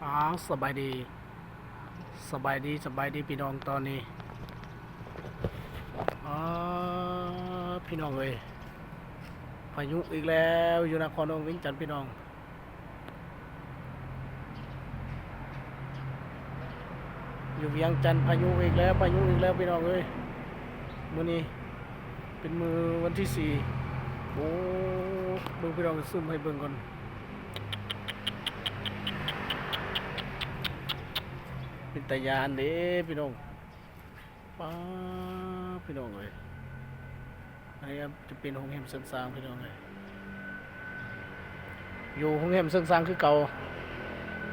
ອ້າວ ສະບາຍດີ ສະບາຍດີ ສະບາຍດີພີ່ນ້ອງ. ຕອນນີ້ ອ້າ ພີ່ນ້ອງເອີຍ ພາຍຸອີກແລ້ວ ຢູ່ນະຄອນຫຼວງວຽງຈັນພີ່ນ້ອງ. ຢູ່ວຽງຈັນພາຍຸອີກແລ້ວ ພາຍຸອີກແລ້ວພີ່ນ້ອງເອີຍ. ມື້ນີ້ເປັນມື້ວັນທີສີ່ ໂອ້ ເບິ່ງພີ່ນ້ອງ ຊູມໃຫ້ເບິ່ງກ່ອນ. ເປັນຕາຢ້ານເດ້ພີ່ນ້ອງ. ປ້າ ພີ່ນ້ອງເອີຍ ອັນນີ້ຈະເປັນໂຮງແຮມເຊີງຊາງພີ່ນ້ອງເອີຍ. ຢູ່ໂຮງແຮມເຊີງຊາງຄືເກົ່າ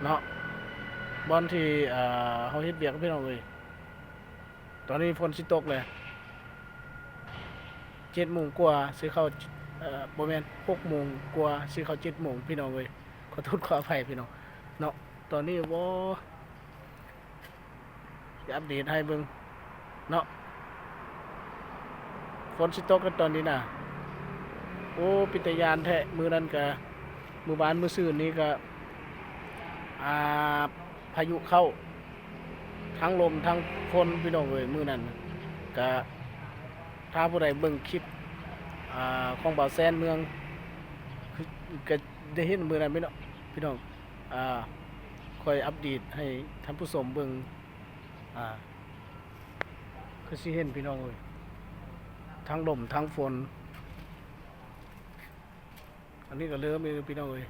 ເນາະ ບ່ອນທີ່ ເອີ ເຮົາເຮັດວຽກພີ່ນ້ອງເອີຍ. ຕອນນີ້ຝົນຊິຕົກແລ້ວ ເຈັດໂມງກວ່າຊິເຂົ້າ ເອີ ບໍ່ແມ່ນ ຫົກໂມງກວ່າຊິເຂົ້າເຈັດໂມງພີ່ນ້ອງເອີຍ. ຂໍໂທດຂໍອະໄພພີ່ນ້ອງເນາະ. ຕອນນີ້ ໂອ້ ຊິອັບເດດໃຫ້ເບິ່ງເນາະ. ຝົນຊິຕົກແລ້ວຕອນນີ້ນະ. ໂອ້ ເປັນຕາຢ້ານແທ້. ມື້ນັ້ນກະ ມື້ວານມື້ຊືນນີ້ກະ ອ່າ ພາຍຸເຂົ້າ ທັງລົມທັງຝົນພີ່ນ້ອງເອີຍ. ມື້ນັ້ນກະ ຖ້າຜູ້ໃດເບິ່ງຄລິບ ອ່າ ຂອງບ່າວແຊນເມືອງ ກະໄດ້ເຫັນມື້ນັ້ນພີ່ນ້ອງ ພີ່ນ້ອງ ອ່າ ຂ້ອຍອັບເດດໃຫ້ທ່ານຜູ້ຊົມເບິ່ງ ອ່າ ຄືຊິເຫັນພີ່ນ້ອງເອີຍ ທັງລົມທັງຝົນ. ອັນນີ້ກະເລີ່ມອີກແລ້ວພີ່ນ້ອງເອີຍ.